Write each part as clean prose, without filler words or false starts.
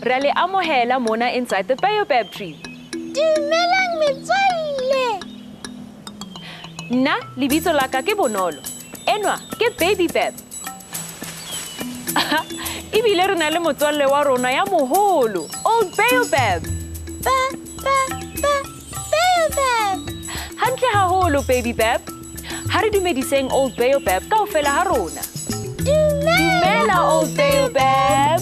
Re a le amohela mona inside the Baobab tree. Dumelang metswalle. Nna lebitso la ka ke Bonolo. Enwa ke Baby Bab. Ebile re na le motswalle wa rona ya moholo, Old Baobab. Ba ba ba Baobab. Hantle haholo Baby Bab. Ha re dumediseng Old Baobab kaofela ha rona. Dumela, Dumela Old Baobab.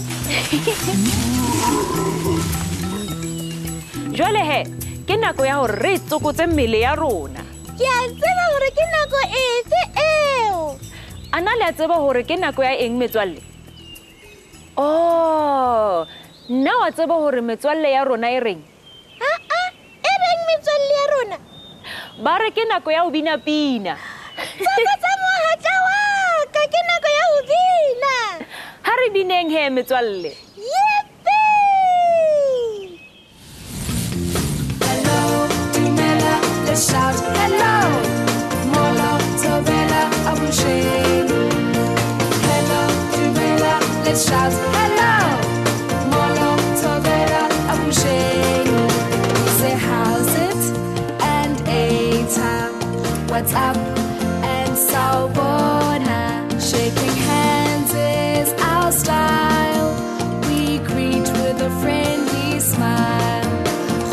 Jwale he, ke nako ya hore re tsokotse mmele ya rona. Ke a tseba hore ke nako efe eo. A na le a tseba hore ke nako ya eng metswalle? Oh, nna wa tseba hore metswalle ya rona e reng? Ha-a, e reng metswalle ya rona? Ba re ke nako ya ho bina pina. Tsokotsa mohatla wa ka, ke nako ya ho bina. Ha re bineng he metswalle. Yippee! Hello, dumela, let's shout hello. Molo, thobela, avuxeni. Hello, dumela, let's shout hello. Molo, thobela, avuxeni. Say how's it and eta. What's up and sawubona. Shaking hands is our style. We greet with a friendly smile.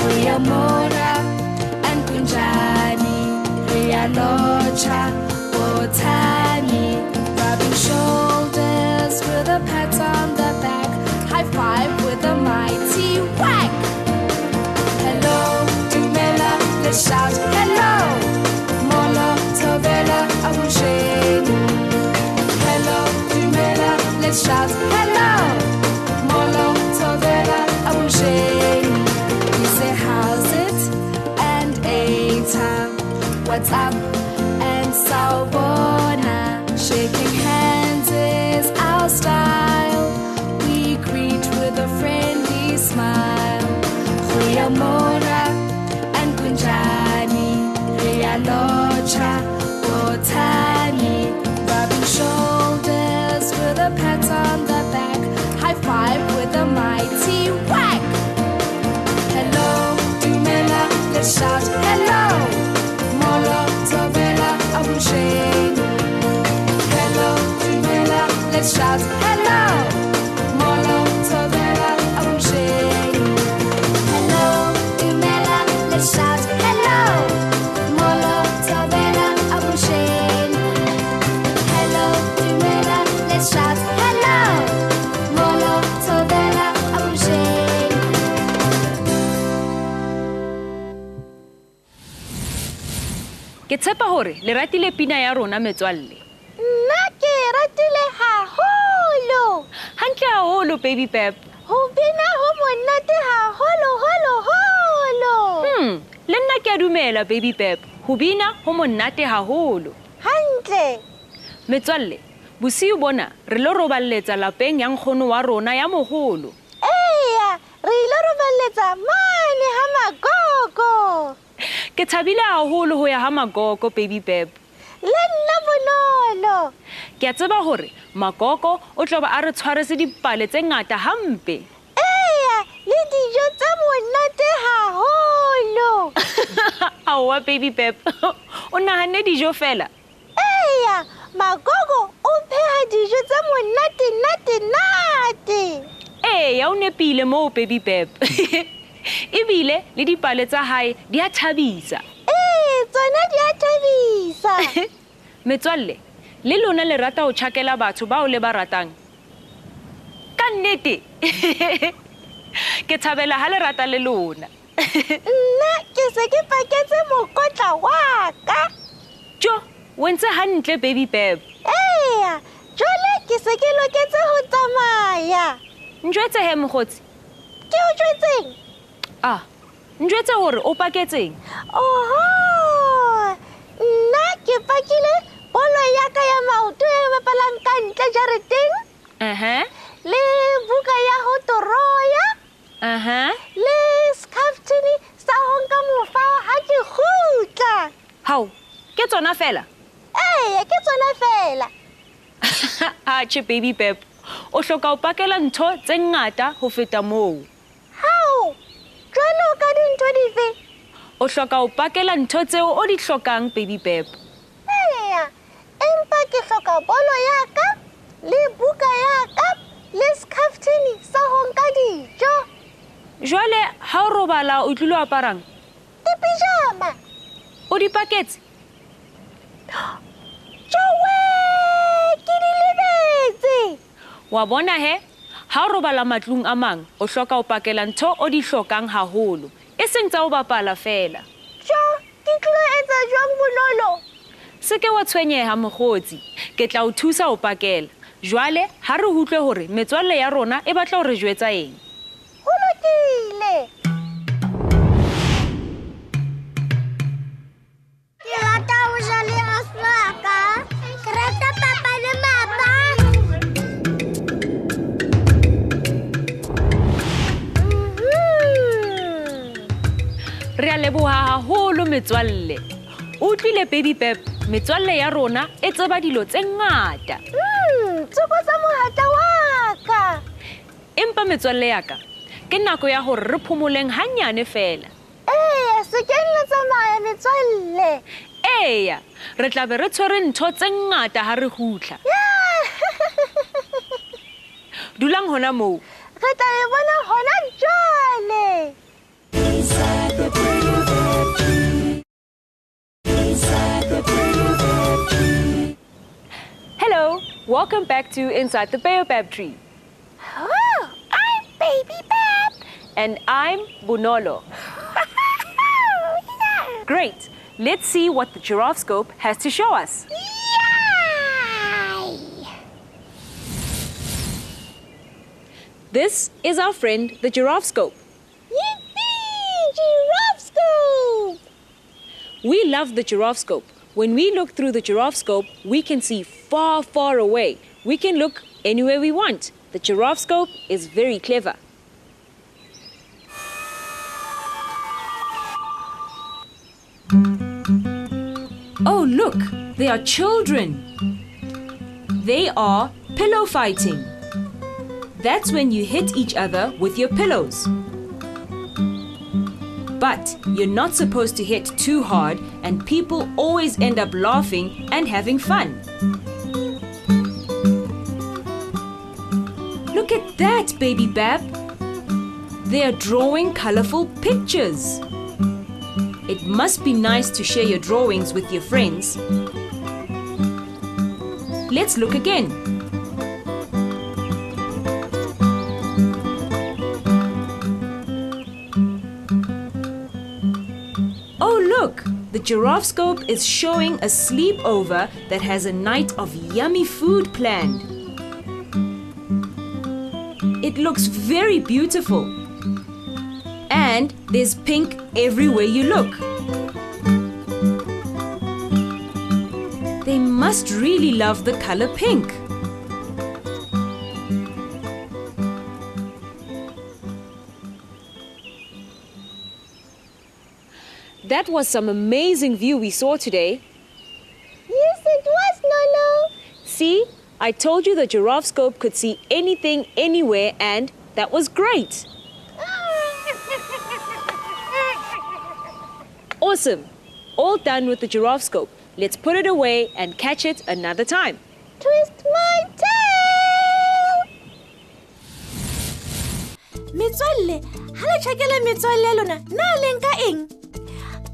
Goeiemôre and kunjani. Re a lotjha, bothani. Rubbing shoulders with a pat on the back. High five with a mighty whack. Hello, dumela, let's shout hello. Molo, thobela, avuxeni. Hello, dumela, let's shout hello. Molo, thobela, avuxeni. We say how's it and eta. What's up and sawubona. Shaking hands is our style. We greet with a friendly smile. Goeiemôre and kunjani. Re a lotjha, bothani. Rubbing shoulders with a pat on the back. High five with a mighty whack. Hello, dumela, let's shout hello. Molo, thobela, avuxeni. Hello, dumela, let's shout hello. Molo, thobela, avuxeni. Hello, dumela, let's shout hello. Molo, thobela, avuxeni. Hello, dumela, let's shout hello. Molo, thobela, avuxeni. Ke tshepa hore le ratile pina ya rona metswalle. Nna ke e ratile haholo. Hantle haholo Baby Bab. Ho bina ho monate haholo holo holo. Le nna ke a dumela Baby Bab. Ho bina ho monate haholo. Hantle. Metswalle, bosiu bona re lo roballetsa lapeng ya nkgono wa rona ya moholo. Eya, re ilo roballetsa mane ha Magogo. Ke thabile haholo ho ya ha Magogo Baby Bab. Le nna Bonolo. Ke a tseba hore Magogo o tlo ba a re tshwaretse dipale tse ngata hampe. Eya, le dijo tse monate haholo. Aowa Baby Bab, o nahanne dijo fela? Eya, Magogo o pheha dijo tse monate nate nate. Eya, o nepile moo Baby Bab. Ebile le dipale tsa hae di a thabisa. Ee, tsona di a thabisa. Metswalle, le lona le rata ho tjhakela batho bao le ba ratang? Ka nnete. Ke thabela ha le rata le lona. Nna ke se ke paketse mokotla wa ka. Jo, o entse hantle Baby Bab. Eya, jwale ke se ke loketse ho tsamaya. Njwetse he mokgotsi. Ke o jwetseng? Ah, njwetse hore o paketseng? Oho, nna ke pakile bolo ya ka ya maoto e bapalang ka ntle jareteng. Le buka ya ho toroya. Le scaftini sa ho nka mofao ha ke kgutla. Hao, ke tsona fela? Eya, ke tsona fela. Atjhe Baby Bab, O hloka ho pakela ntho tse ngata ho feta moo. Hao, jwalo ka dintho dife? O hloka ho pakela ntho tseo o di hlokang, Baby Beb. Eya, empa ke hloka bolo ya ka, le buka ya ka, le skhaftini sa ho nka dijo. Jwale ha o robala o tlilo aparang? Dipijama. O di paketse? Jowe, ke di lebetse. Wa bona he, ha o robala matlung a mang, o hloka ho pakela ntho o di hlokang haholo, e seng tsa ho bapala feela. Jo, ke tlilo etsa jwang Bonolo? Se ke wa tshwenyeha mokgotsi, ke tla o thusa ho pakela. Jwale ha re utlwe hore metswalle ya rona e batla ho re jwetsa eng. Ho lokile. Ke rata ho ja le ausi wa ka. Ke rata papa le mama. Re a leboha haholo metswalle. O utlwile Baby Beb, metswalle ya rona e tseba dilo tse ngata. Tsokotsa mohatla wa ka. Empa metswalle ya ka, ke nako ya hore re phomoleng hanyane feela. Eya, se ke la tsamaya metswalle. Eya, re tla be re tshwere ntho tse ngata ha re kgutla. Dulang hona moo. Re tla le bona hona jwale. Inside the baobab tree. Inside the baobab tree. Hello, welcome back to Inside the Baobab Tree. Oh, I'm Baby Beb. And I'm Bonolo. Yeah. Great. Let's see what the giraffe scope has to show us. Yay! This is our friend, the giraffe scope. Yippee! Giraffe scope! We love the giraffe scope. When we look through the giraffe scope, we can see far, far away. We can look anywhere we want. The giraffe scope is very clever. Oh, look, they are children. They are pillow fighting. That's when you hit each other with your pillows. But you're not supposed to hit too hard, and people always end up laughing and having fun. Look at that, Baby Bab. They are drawing colorful pictures. It must be nice to share your drawings with your friends. Let's look again. Oh, look! The giraffe scope is showing a sleepover that has a night of yummy food planned. It looks very beautiful. And there's pink everywhere you look. They must really love the color pink. That was some amazing view we saw today. Yes, it was, Nolo. See, I told you the giraffe scope could see anything, anywhere, and that was great. Awesome. All done with the giraffe scope. Let's put it away and catch it another time. Twist my tail! Metswalle, ha le tjhakela metswalle ya lona, na le nka eng?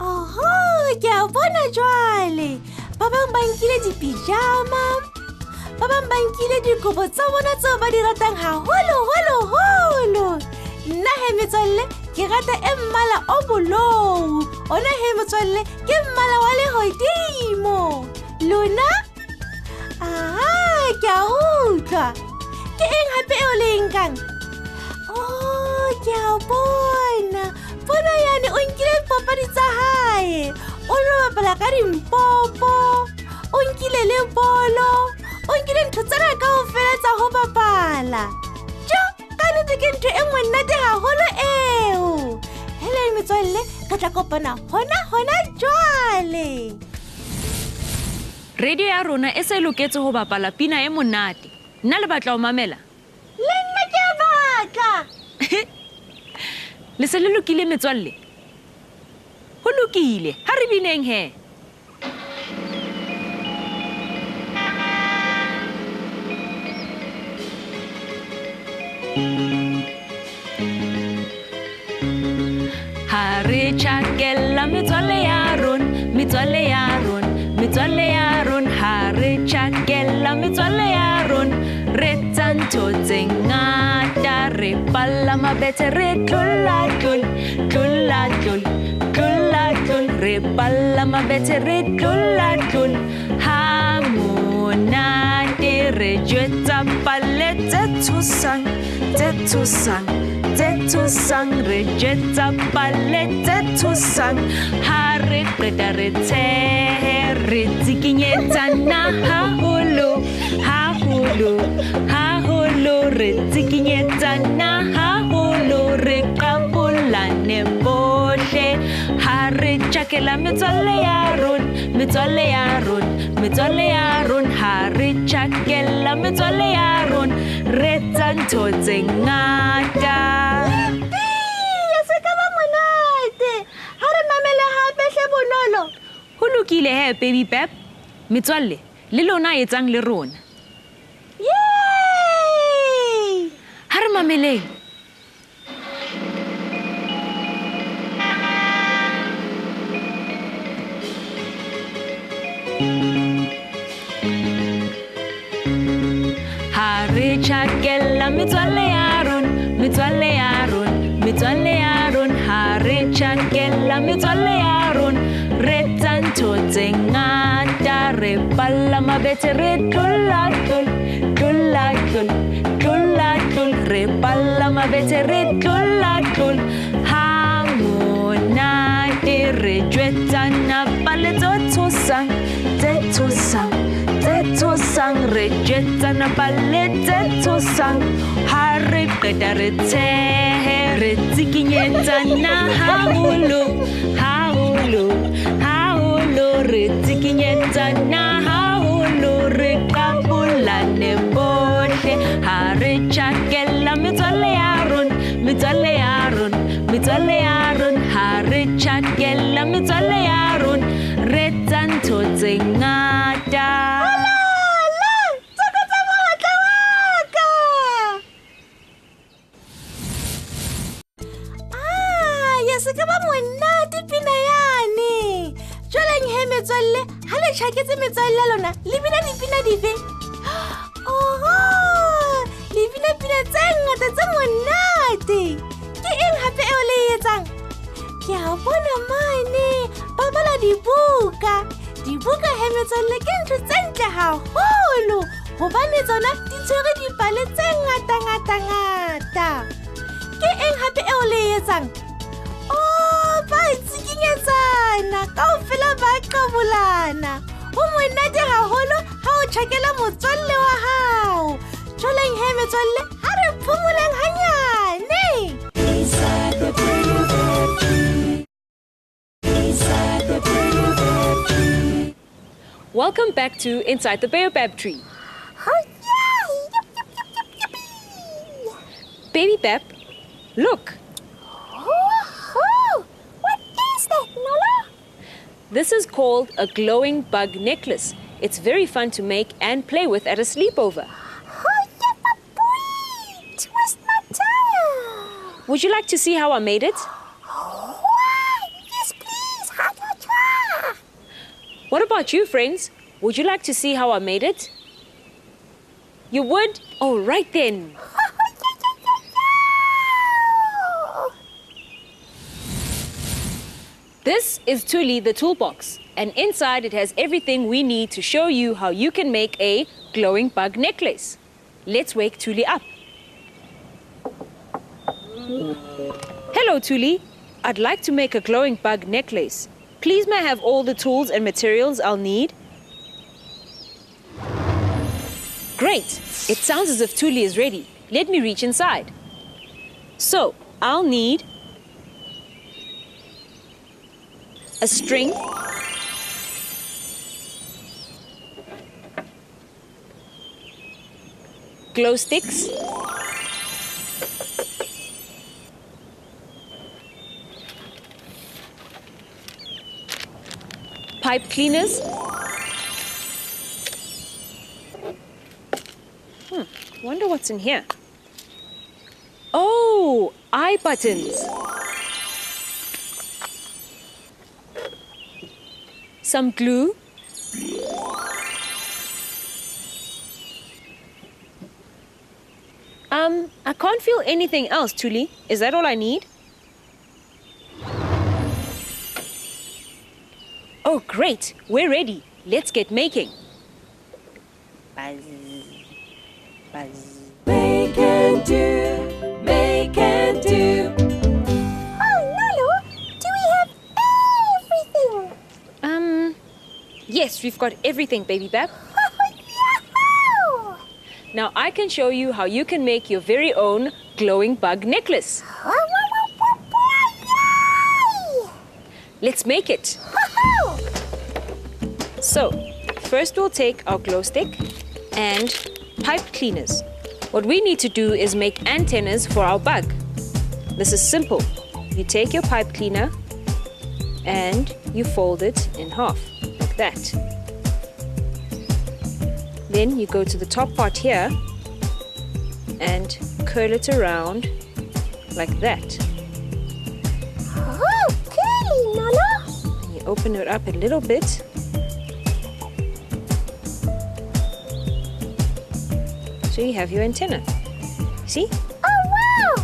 Oho, ke a bona jwale. Ba bang ba nkile dipijama, ba bang ba nkile dikobo tsa bona tseo ba di ratang haholo, holo, holo. Nna he metswalle, ke rata e mmala o bolou. Ona he motswalle, ke mmala wa lehodimo. Lona? Aha, ke a utlwa. Ke eng hape eo le e nkang? Oh, ke a bona. Pono yane o nkile dipapadi tsa hae. O lo bapala ka dimpopo. O nkile le bolo. O nkile ntho tsena kaofela tsa ho bapala. Jo, ka nnete ke ntho e monate haholo eo. Hele metswalle, re tla kopana hona hona jwale. Radio ya rona e se loketse ho bapala pina e monate. Nna le batla ho mamela? Le se le lokile metswalle? Ho lokile, ha re bineng he. Ha re tjhakela metswalle ya rona, metswalle ya rona, metswalle ya rona. Ha re tjhakela metswalle ya rona, re etsa ntho tse ngata, re palama bethe, re tlola tlola, tlola tlola, tlola tlola, re palama bethe, re tlola tlola. Ha monate re jwetsa pale tse tshosang, tse tshosang, tse tshosang, re jwetsa pale tse tshosang. Ha re qeta re tshehe, re tsikinyetsana haholo, haholo, haholo, re tsikinyetsana haholo, re qabolane bohle. Ha re tjhakela metswalle ya rona, metswalle ya rona, metswalle ya rona. Ha re tjhakela metswalle ya rona, re etsa ntho tse ngata. Yippee! Se ka ba monate. Ha re mamele hape hle Bonolo. Ho lokile he, Baby Bep. Metswalle, le lona etsang le rona. Yay! Ha re mameleng. Ha re tjhakela metswalle ya rona, metswalle ya rona, metswalle ya rona. Ha re tjhakela metswalle ya rona, re etsa ntho tse ngata, re palama bethe, re tlola tlola, tlola tlola, tlola tlola, re palama bethe, re tlola tlola. Ha monate re jwetsana pale tse tshosang, tse tshosang, tse tshosang, re jwetsana pale tse tshosang. Ha re qeta re tshehe, re tsikinyetsana haholo, haholo, haholo, re tsikinyetsana haholo, re qabolane bohle. Ha re tjhakela metswalle ya rona, metswalle ya rona, metswalle ya rona. Ha re tjhakela metswalle ya rona, re etsa ntho tse ngata. Halala! Tsokotsa mohatla wa ka. Ah, ya se ka ba monate pina yane. Jwaleng he metswalle, ha le tjhaketse metswalle ya lona, le bina dipina dife? Oho! Le bina pina tse ngata tse monate. Ke eng hape eo le e etsang? Ke a bona mane, ba bala dibuka. Dibuka he metswalle ke ntho tse ntle haholo, hobane tsona di tshwere dipale tse ngata ngata ngata. Ke eng hape eo le e etsang? Oh, ba tsikinyetsana, kaofela ba qabolana. Ho monate haholo ha o tjhakela motswalle wa hao. Jwaleng he metswalle, ha re phomoleng hanyane. Inside the baobab tree. Inside the baobab tree. Welcome back to Inside the Baobab Tree. Oh, yeah! Yip, yip, yip, yip, yippee! Baby Bep, look. Oh, what is that, Nola? This is called a glowing bug necklace. It's very fun to make and play with at a sleepover. Oh, yeah, boy! Twist my tail. Would you like to see how I made it? Oh, yes, please. Ha, ha, ha. What about you, friends? Would you like to see how I made it? You would? All right then. Oh, yeah, yeah, yeah, yeah. This is Thuli the toolbox, and inside it has everything we need to show you how you can make a glowing bug necklace. Let's wake Thuli up. Hello, Thuli. I'd like to make a glowing bug necklace. Please may I have all the tools and materials I'll need? Great. It sounds as if Thuli is ready. Let me reach inside. So, I'll need a string, glow sticks, Pipe cleaners. Wonder what's in here. Oh, eye buttons. Some glue. I can't feel anything else, Thuli. Is that all I need? Oh, great. We're ready. Let's get making. Buzz, buzz. Make and do, make and do. Oh, Nolo, do we have everything? Yes, we've got everything, Baby Bab. Now I can show you how you can make your very own glowing bug necklace. Let's make it. So, first we'll take our glow stick and pipe cleaners. What we need to do is make antennas for our bug. This is simple. You take your pipe cleaner and you fold it in half, like that. Then you go to the top part here and curl it around like that. Oh, curly, Nolo! And you open it up a little bit. So you have your antenna. See? Oh, wow!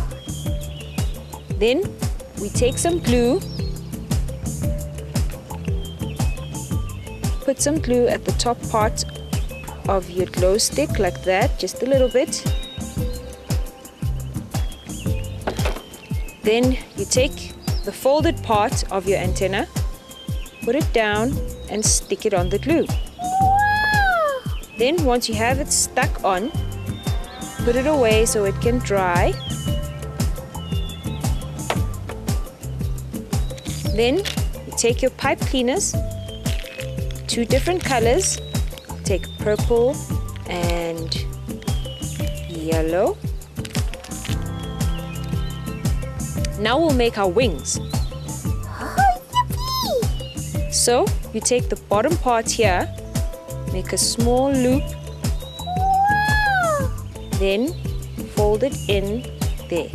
Then we take some glue, put some glue at the top part of your glow stick like that, just a little bit. Then you take the folded part of your antenna, put it down and stick it on the glue. Wow. Then once you have it stuck on, put it away so it can dry. Then you take your pipe cleaners, 2 different colors. Take purple and yellow. Now we'll make our wings. Oh, yippee! So you take the bottom part here, make a small loop. Wow. Then fold it in there.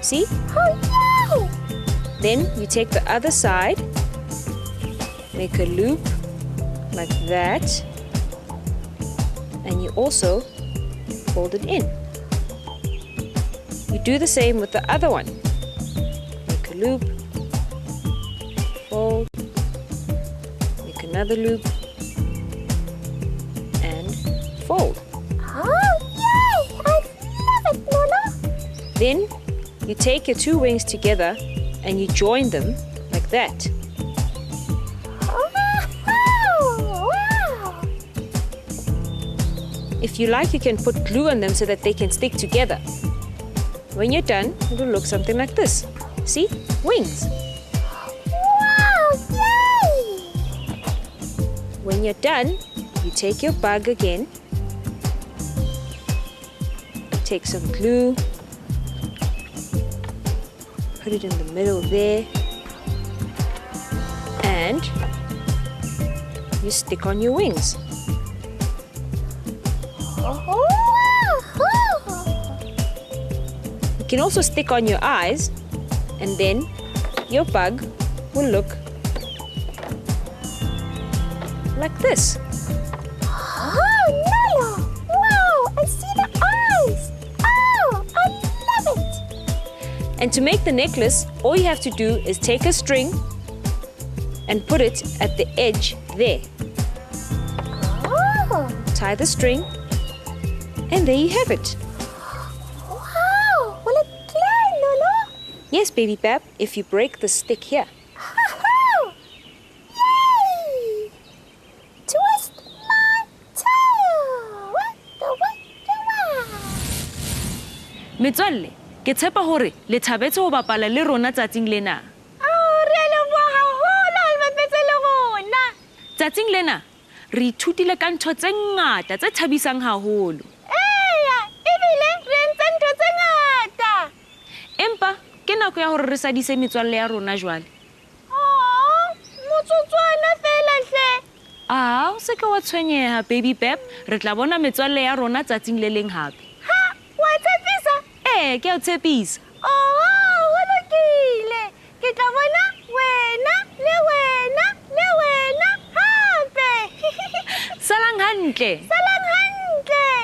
See? Oh, yay! Then you take the other side, make a loop like that, and you also fold it in. You do the same with the other one. Make a loop, fold, make another loop, and fold. Oh, yay! I love it, Nolo! Then you take your 2 wings together and you join them like that. If you like, you can put glue on them so that they can stick together. When you're done, it will look something like this. See? Wings. Wow! Yay! When you're done, you take your bug again. Take some glue. Put it in the middle there. And you stick on your wings. You can also stick on your eyes, and then your bug will look like this. Oh, Nolo! Wow, I see the eyes! Oh, I love it! And to make the necklace, all you have to do is take a string and put it at the edge there. Oh. Tie the string, and there you have it. Wow! Will it glow, Nolo? Yes, Baby Bab, if you break the stick here. Yay! Twist my tail! Metswalle, ke tshepa hore le thabetse ho bapala le rona tsatsing lena. Oh, re a leboha haholo ha le bapetse le rona. Tsatsing lena, re ithutile ka ntho tse ngata tse thabisang haholo. Eya, ebile re entse ntho tse ngata. Empa ke nako ya hore re sadise metswalle ya rona jwale. Oh, motsotswana fela hle. wa tshwenyeha, Baby Pep. Re tla bona metswalle ya rona tsatsing le leng hape. Ha, wa tshepisa? Ee, ke a o tshepisa. Oh, ho lokile. Ke tla bona wena le wena le wena hape. Salang hantle. Salang hantle.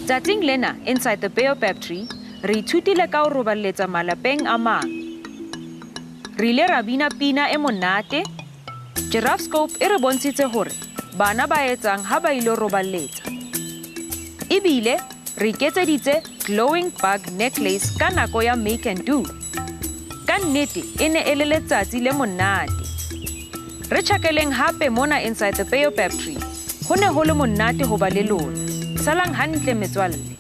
Tsatsing lena Inside the Baobab Tree, re ithutile ka ho roballetsa malapeng a mang. Re ile ra bina pina e monate. Giraffescope e re bontshitse hore bana ba etsang ha ba ilo roballetsa. Ebile re iketseditse glowing bug necklace ka nako ya make and do. Ka nnete e ne e le letsatsi le monate. Re tjhakeleng hape mona Inside the Baobab Tree. Ho ne ho le monate ho ba le lona. Salang hantle metswalle.